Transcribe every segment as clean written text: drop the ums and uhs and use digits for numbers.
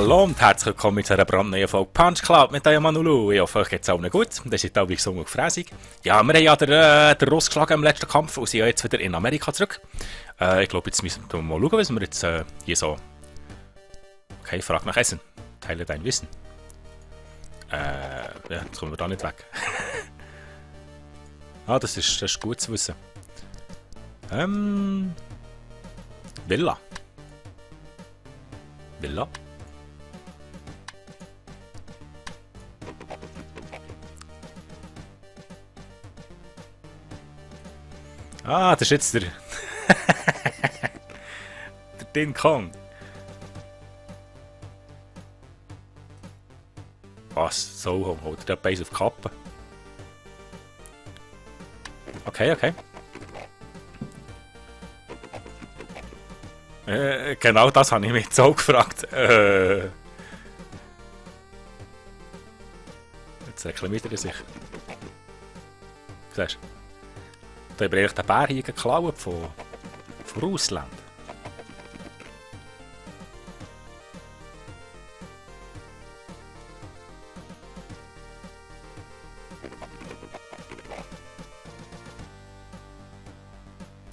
Hallo und herzlich willkommen zu einer brandneuen Folge Punch Club mit eurem Manulu. Ich hoffe, euch geht es allen gut. Das ist auch wie gesungen und gefräßig. Ja, wir haben ja den Russ geschlagen im letzten Kampf und sind ja jetzt wieder in Amerika zurück. Ich glaube, jetzt müssen wir mal schauen, was wir jetzt hier so... Okay, frag nach Essen. Teile dein Wissen. Ja, jetzt kommen wir da nicht weg. Das ist gut zu wissen. Villa. Villa. Das ist jetzt der... der Ding Kong. Was? So, holt der Base auf die Kappe. Okay. Genau das habe ich mich jetzt auch gefragt. Jetzt reklamiert er sich. Siehst du? Da haben wir eigentlich den Bär hier geklaut von Russland.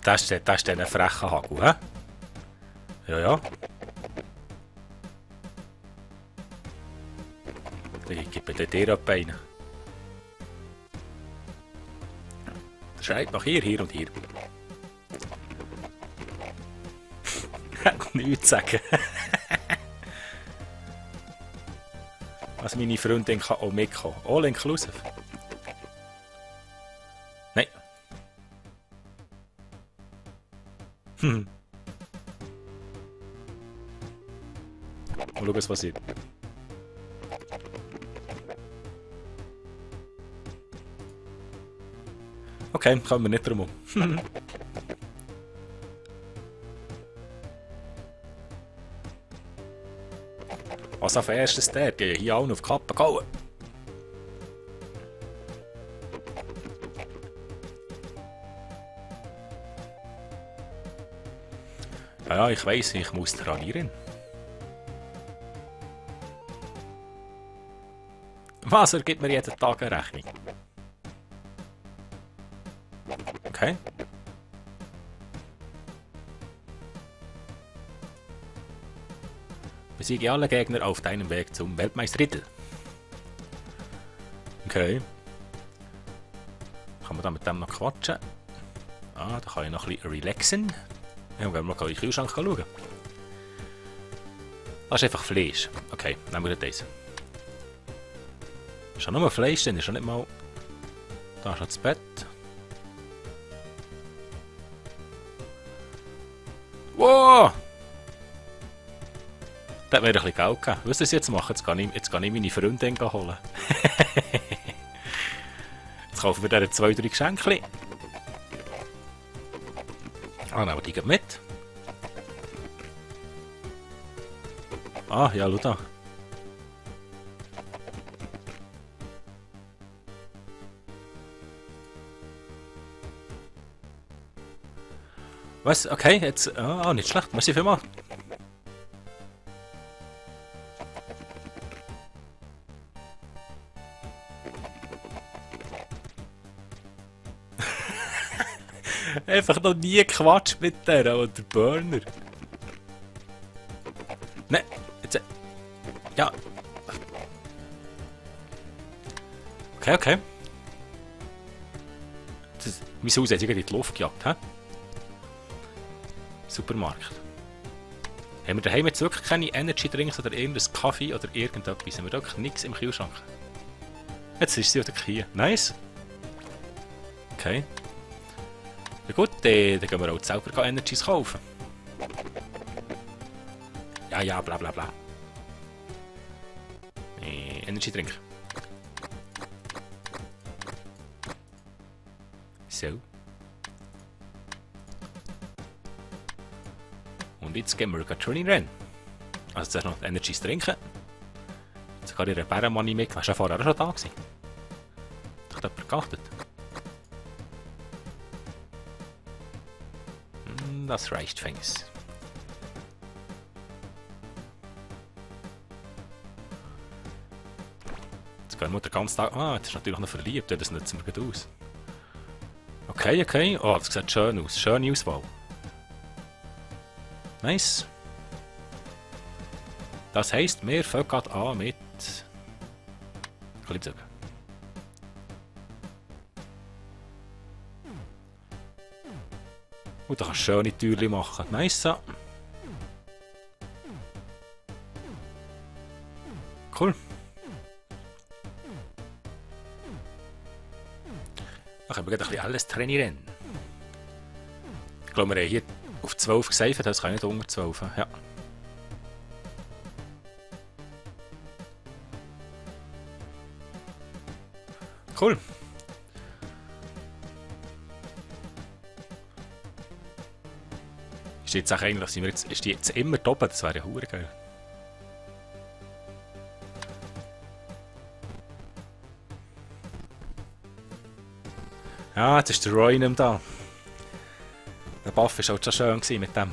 Das ist ein frecher Hagel, hä? Ja. Ich gebe dir ab einen. Schreibt nach hier und hier. Hat nichts zu sagen. Was meine Freundin kann auch mitkommen. All inclusive. Nein. Mal schauen, was passiert. Okay, kommen wir nicht drum um. Was auf erstes der? Die hier auch noch auf die Kappe gehauen. Ja, ich weiss, ich muss trainieren. Was ergibt mir jeden Tag eine Rechnung? Okay. Besiege alle Gegner auf deinem Weg zum Weltmeistertitel. Okay. Kann man da mit dem noch quatschen? Da kann ich noch ein bisschen relaxen. Ja, gehen wir mal in den Kühlschrank schauen. Das ist einfach Fleisch. Okay, nehmen wir das. Ist ja nur Fleisch drin, ist ja nicht mal... Da ist noch das Bett. Wow! Das hat mir ein bisschen Geld gegeben. Was das jetzt machen? Jetzt kann ich meine Freundin holen. Jetzt kaufen wir dir 2, 3 Geschenke. Nehmen die mit. Ja, schau da. Was? Okay, jetzt... nicht schlecht. Merci vielmals. Einfach noch nie gequatscht mit der oder Burner. Ne, jetzt... Ja. Okay. Mein Haus hat irgendwie in die Luft gejagt, hä? Supermarkt. Haben wir daheim jetzt wirklich keine Energy Drinks oder irgendein Kaffee oder irgendetwas? Haben wir wirklich nichts im Kühlschrank? Jetzt ist sie wieder hier. Nice. Okay. Ja gut, dann gehen wir auch selber Energies kaufen. Ja, bla. Energy Drink. So. Und jetzt gehen wir Training rennen. Also zuerst noch Energies trinken. Jetzt kann ich den Bärenmanni mit. Warst du vorher auch schon da gewesen? Hat jemand geachtet? Das reicht fängs. gehen wir den ganzen Tag... Ah, jetzt ist natürlich noch verliebt, ja, das nutzen wir gut aus. Okay, okay. Oh, das sieht schön aus. Schöne Auswahl. Nice. Das heisst, wir fangen gerade an mit... Klippzug. Und da kannst du schöne Türchen machen. Nice. Cool. Dann können wir gleich ein bisschen alles trainieren. Ich glaube, wir haben hier auf 12 gesaved, das kann nicht unter 12. Ja. Cool. Ist jetzt auch eigentlich, sind wir jetzt, ist die jetzt immer doppelt? Das wäre ja hure geil. Ja, jetzt ist der Roy nicht mehr da. Der Buff war halt schon schön mit dem.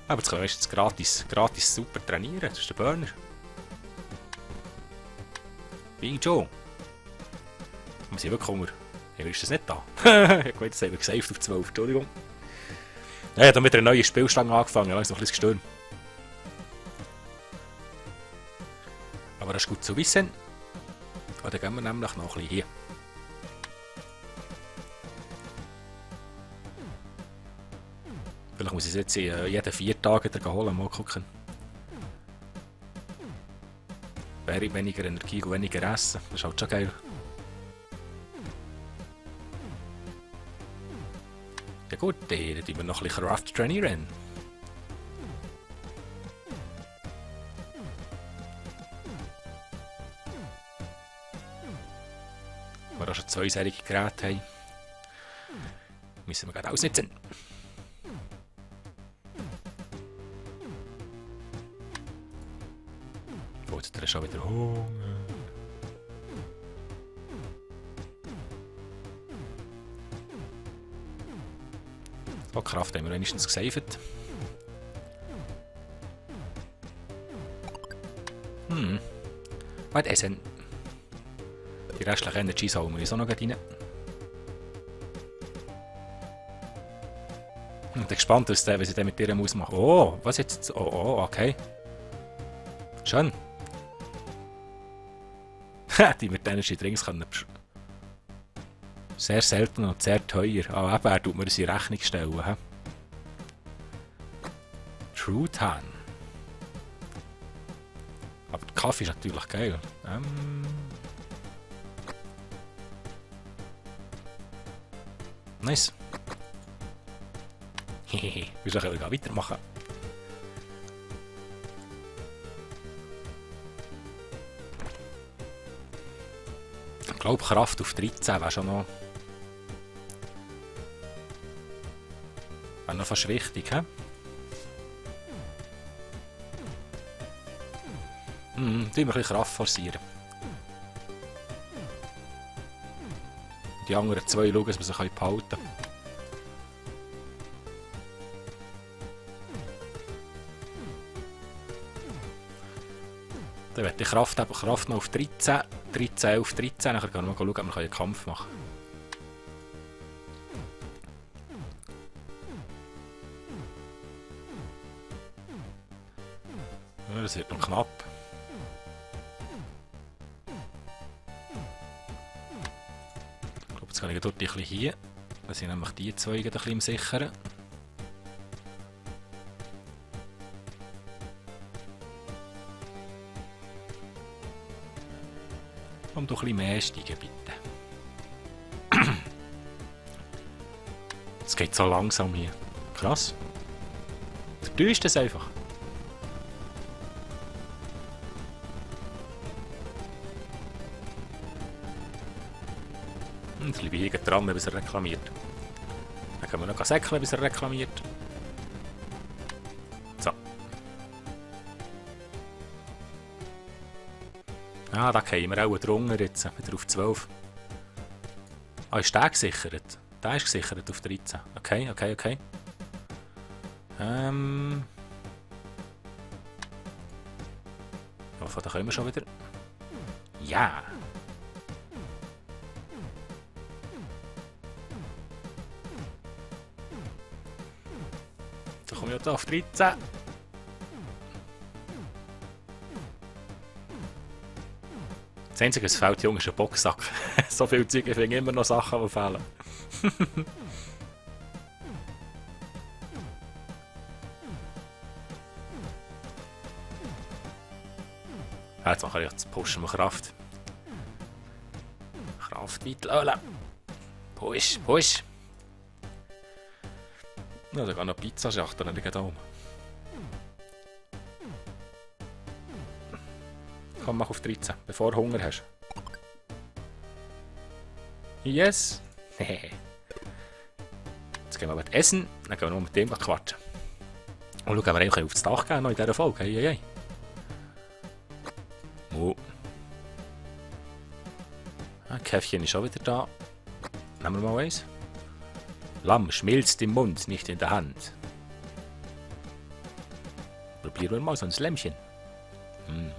Aber jetzt können wir jetzt gratis super trainieren. Das ist der Burner. Bing Joe. Wir sind wirklich Hunger. Ja, ist das nicht da? Gut, jetzt haben wir gesaved auf 12, Entschuldigung. Ja, ich habe mit einer neuen Spielstange angefangen, da ist noch ein bisschen gestürmt. Aber das ist gut zu wissen. Und dann gehen wir nämlich noch ein bisschen hier. Vielleicht muss ich es jetzt jeden 4 Tage holen, mal gucken. Wäre weniger Energie und weniger Essen, das ist halt schon geil. Ja gut, dann tun wir noch ein bisschen Craft trainieren. Wenn wir auch schon 2-serige Geräte haben, müssen wir gerade ausnutzen. Oh, jetzt hat er schon wieder Hunger. Oh, Kraft haben wir wenigstens gesaved. Was essen? Die restlichen Energies holen wir uns auch noch rein. Ich bin gespannt, was ich dann mit dir ausmachen muss. Oh, was jetzt? Oh, okay. Schön. Die mit Energy Drinks können sehr selten und sehr teuer. Aber eben, er tut mir das in Rechnung stellen. He? True Tan. Aber der Kaffee ist natürlich geil. Nice. Hehehe, wir sollen weitermachen. Ich glaube, Kraft auf 13 wäre schon noch... Wäre noch fast wichtig, hä? Tun wir ein bisschen Kraft forcieren. Die anderen 2 schauen, dass wir sie behalten können. Dann wird die Kraft noch auf 13. 13 auf 13. Dann können wir mal schauen, ob wir einen Kampf machen können. Ja, das wird noch knapp. Ich glaube, jetzt kann ich dort ein bisschen hier. Da sind nämlich die 2 ein bisschen im Sicheren. Und doch ein bisschen mehr steigen, bitte. Es geht so langsam hier. Krass. Du tust das einfach. Und jetzt bleibe ich hier dran, bis er reklamiert. Dann können wir noch säckeln, bis er reklamiert. So. Ah, da gehen wir auch drunter jetzt, wieder auf 12. Ah, ist der gesichert? Der ist gesichert auf 13. Okay, okay, okay. hoffe, da können wir schon wieder. Ja! Da komme ich auch auf 13. Das Einzige, was fehlt, Junge, ist ein Boxsack. So viel Zeug, ich finde immer noch Sachen, die fehlen. Jetzt mache ich das Pushen mit Kraft. Kraft weiterlassen. Push, push. Ja, da geht noch Pizzaschachtel, nicht da oben. Komm, mach auf 13, bevor du Hunger hast. Yes! Jetzt gehen wir essen, dann gehen wir noch mit dem quatschen. Und schauen, wir einfach auf das Dach gehen noch in dieser Folge. Hey, hey, hey. Oh. Ah, Käffchen ist auch wieder da. Nehmen wir mal eins. Lamm schmilzt im Mund, nicht in der Hand. Probieren wir mal so ein Lämmchen. Hm.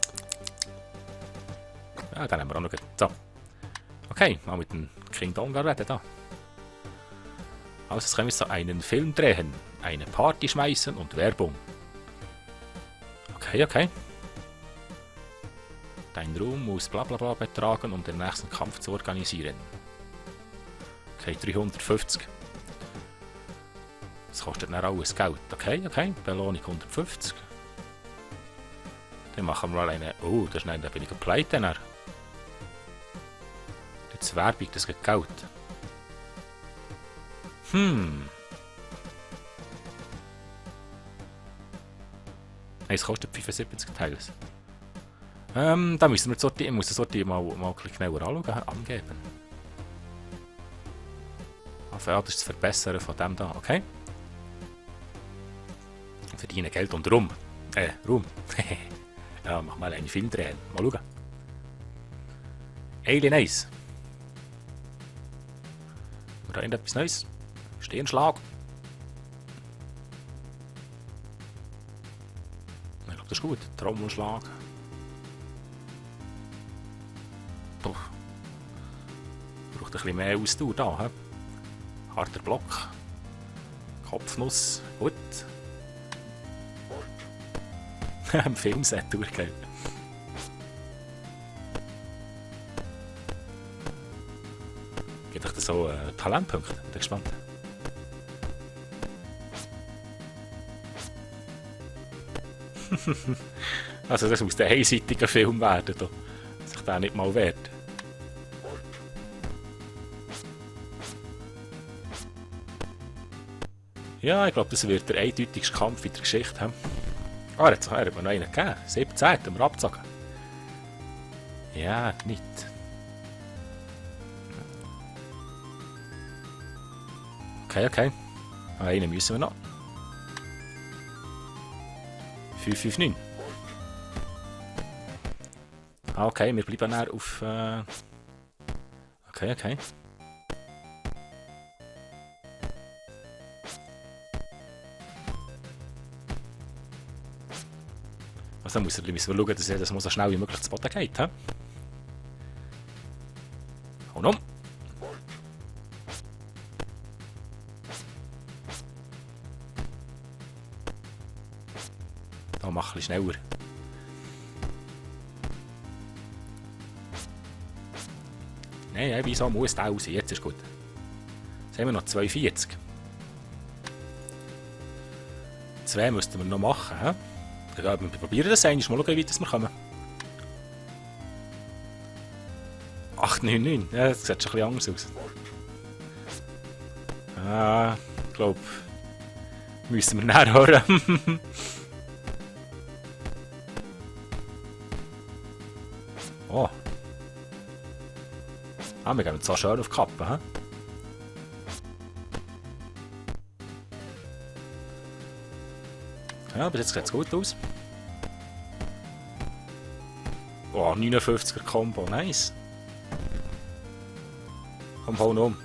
Ja, dann haben wir auch noch. So. Okay, mal mit dem King Donga reden da. Also, jetzt können wir so einen Film drehen, eine Party schmeißen und Werbung. Okay, okay. Dein Ruhm muss blablabla betragen, um den nächsten Kampf zu organisieren. Okay, 350. Das kostet dann alles Geld. Okay, okay. Belohnung 150. Dann machen wir mal eine. Oh, das ist ein billiger Pleite. Jetzt Werbung, das geht Geld. Nein, es kostet 75 Teile. Da müssen wir das Sorti, muss das Sorti mal ein bisschen genauer anschauen, angeben. Also ja, das ist das Verbessern von dem da, okay? Verdienen Geld und Ruhm. Ruhm. Ja, mach mal einen Film drehen. Mal schauen. Alien Ace. Oder irgendetwas Neues. Stehenschlag. Ich glaube, das ist gut. Trommelschlag. Puh. Braucht ein bisschen mehr Ausdauer da. He? Harter Block. Kopfnuss. Gut. Im Filmset durchgehen. Gibt euch da so Talentpunkte? Bin gespannt. Also das muss ein einseitiger Film werden, da. Sich der nicht mal wert. Ja, ich glaube, das wird der eindeutigste Kampf in der Geschichte haben. Ah, jetzt hat mir noch einen gegeben. 17 haben wir abgezogen. Ja, nicht. Okay, okay. Einen müssen wir noch. 559. Ah, okay, wir bleiben näher auf... Okay, okay. Also dann müssen wir schauen, dass er das so schnell wie möglich zu Boden geht. He? Und um. Da mach ein bisschen schneller. Nein, wieso muss der raus? Jetzt ist gut. Jetzt haben wir noch 42. 2 müssten wir noch machen. He? Ja, wir probieren das einmal. Mal schauen, wie weit wir kommen. 899. Ja, das sieht schon ein bisschen anders aus. Ich glaube, müssen wir näher hören. Oh. Ah, wir gehen jetzt so schön auf die Kappe. He? Ja, aber jetzt sieht es gut aus. Oh, 59er Combo, nice. Komm, hau noch um.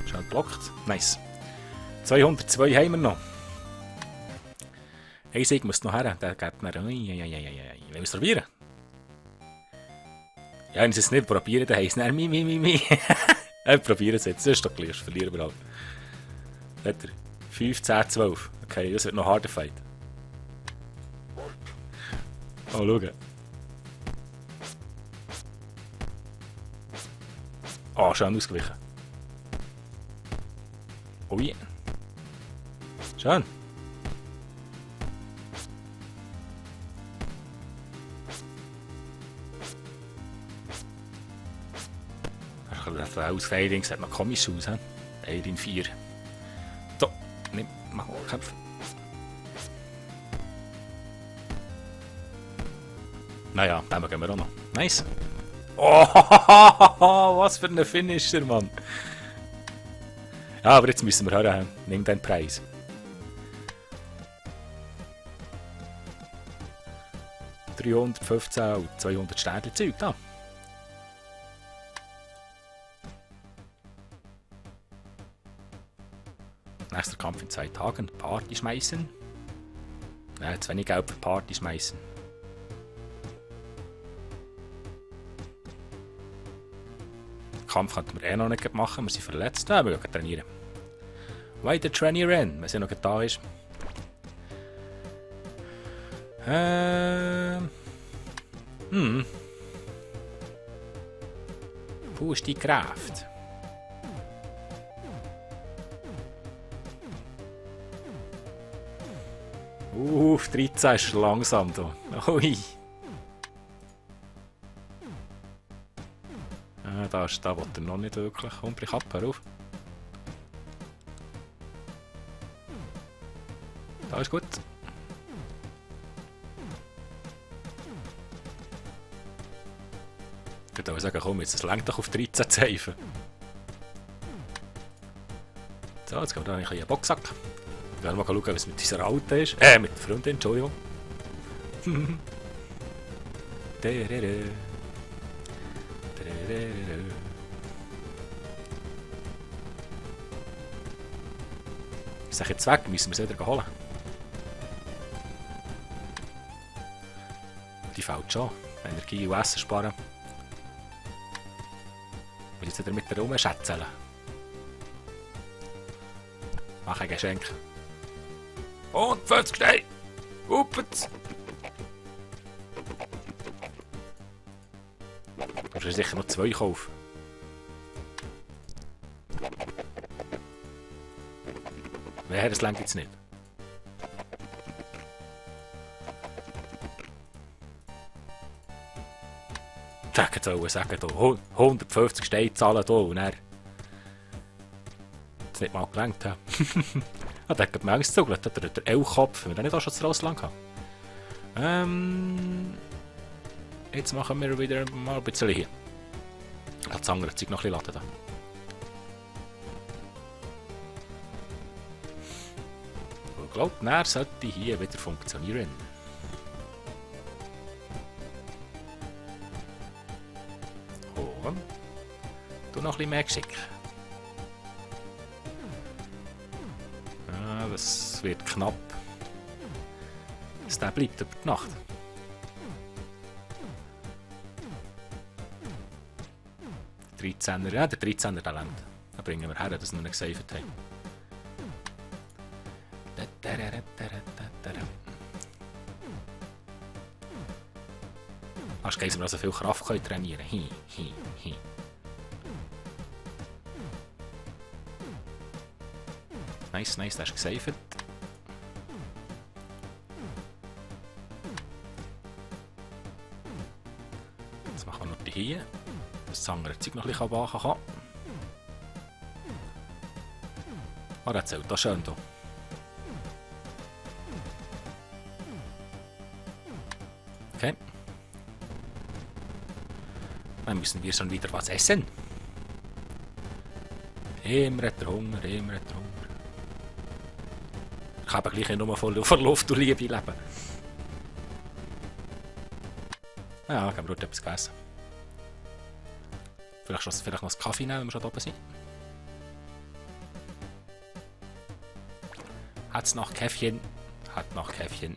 Schön blockt, nice. 202 haben wir noch. Ein Sieg muss noch her, der geht mir. Wollen wir es probieren? Ja, wenn ich es nicht probieren, dann heisst es nicht mi. Wir probieren es jetzt, das ist doch gleich, verlieren wir halt. Hat er 15, 12. Okay, das wird noch harder Fight. Oh, schau. Oh, schön ausgewichen. Oh ja. Schön. Das Ausfeiling sieht noch komisch aus, he? 1 in 4. So, nimm, mach mal Kämpfe. Naja, den gehen wir auch noch. Nice. Oh, was für ein Finisher, Mann. Ja, aber jetzt müssen wir hören. Nimm den Preis. $315 und 200 Sterne Zeug da. Nächster Kampf in 2 Tagen. Party schmeißen. Ja, zu wenig Geld für Party schmeißen. Den Kampf könnten wir noch nicht machen. Wir sind verletzt. Ja, wir gehen trainieren. Weiter trainieren, wenn es noch da ist. Wo ist die Kraft? Auf 13 ist langsam da. Ui. Da ist da, wo er noch nicht wirklich. Komm, brich ab, hör auf. Da ist gut. Ich würde sagen, komm, jetzt lenkt doch auf 13 Zeichen. So, jetzt gehen wir da ein bisschen in den Boxsack. Wir werden mal schauen, was mit dieser Alten ist. Mit der Freundin, Entschuldigung. Ist er jetzt weg? Müssen wir es wieder holen? Die fällt schon. Energie und Essen sparen. Wir jetzt wieder mit der rumschätzeln. Mach ein Geschenk. Und 50 Steine! Uppets! Du musst sicher noch 2 kaufen. Wer, das lenkt jetzt nicht. Sagen hier, 150 Steine zahlen hier und er jetzt nicht mal gelenkt. Ja, der hat mir Angst gezugelt, der L-Kopf, wenn wir nicht auch schon zu Russland haben. Jetzt machen wir wieder mal ein bisschen hier. Das andere Zeug noch ein bisschen laden. Ich glaube, er sollte hier wieder funktionieren. Und du noch ein bisschen mehr Geschick. Ja, das wird knapp. Der bleibt über die Nacht. Der 13er, ja, der 13er Talent. Da bringen wir her, dass wir ihn gesaved haben. Hast du also viel Kraft trainieren können? Nice, nice, das ist gesaved. Jetzt machen wir noch die hier, dass das andere Zeug noch ein bisschen machen kann. Oh, das zählt da schön hier. Okay. Dann müssen wir schon wieder was essen. Immer hat er Hunger, immer hat er Hunger. Ich habe gleich nur von Luft und Liebe leben. Ja, ich habe dort etwas gegessen. Vielleicht noch einen Kaffee nehmen, wenn wir schon oben sind. Hat's noch Käffchen? Hat noch Käffchen.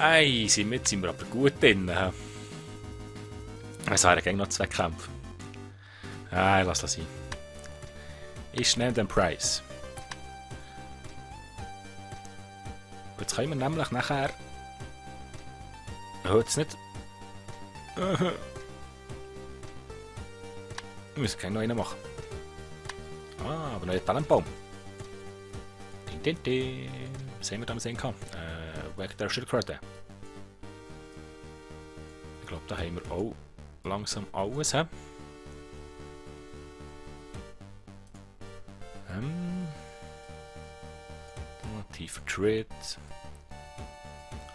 Ei, sind wir aber gut drin. Es wären gegen noch 2 Kämpfe. Lass das sein. Ich nehme den Preis. Jetzt können wir nämlich nachher... Jetzt nicht... Wir müssen noch einen machen. Aber noch ein Talentbaum. Was haben wir da sehen kann? Wegen der Schildkröte. Ich glaube, da haben wir auch langsam alles. Tiefer Tritt.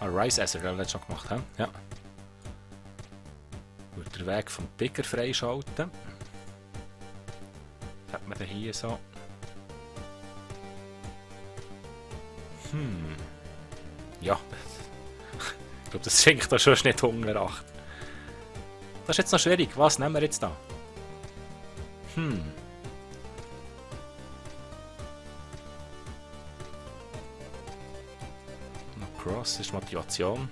Rice Esser, haben wir das schon gemacht. Ja. Wird den Weg vom Ticker freischalten. Das hat man dann hier so. Ja. Ich glaube, das schenkt da schon nicht Hunger 8. Das ist jetzt noch schwierig. Was nehmen wir jetzt da? Noch Cross ist Motivation.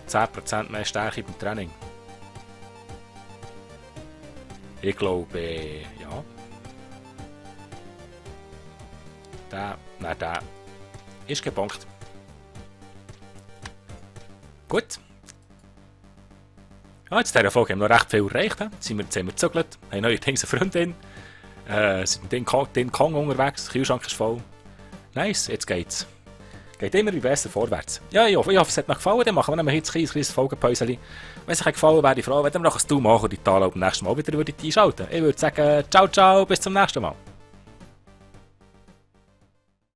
10% mehr Stärke beim Training. Ich glaube, ja. Der ist gebonkt. Gut. Ja, jetzt in dieser Folge haben wir noch recht viel erreicht. Jetzt haben wir gezögert, haben neuerdings eine Freundin. Sind in den Kong unterwegs, der Kühlschrank ist voll. Nice, jetzt geht's. Geht immer wie besser vorwärts. Ja, ich hoffe, es hat euch gefallen. Dann machen wir nämlich jetzt ein kleines Folgenpäuschen. Wenn es euch gefallen wäre ich froh, wenn ihr noch ein Daumen hoch und die Tal beim nächsten Mal wieder einschalten würdet. Ich würde sagen, ciao, ciao, bis zum nächsten Mal.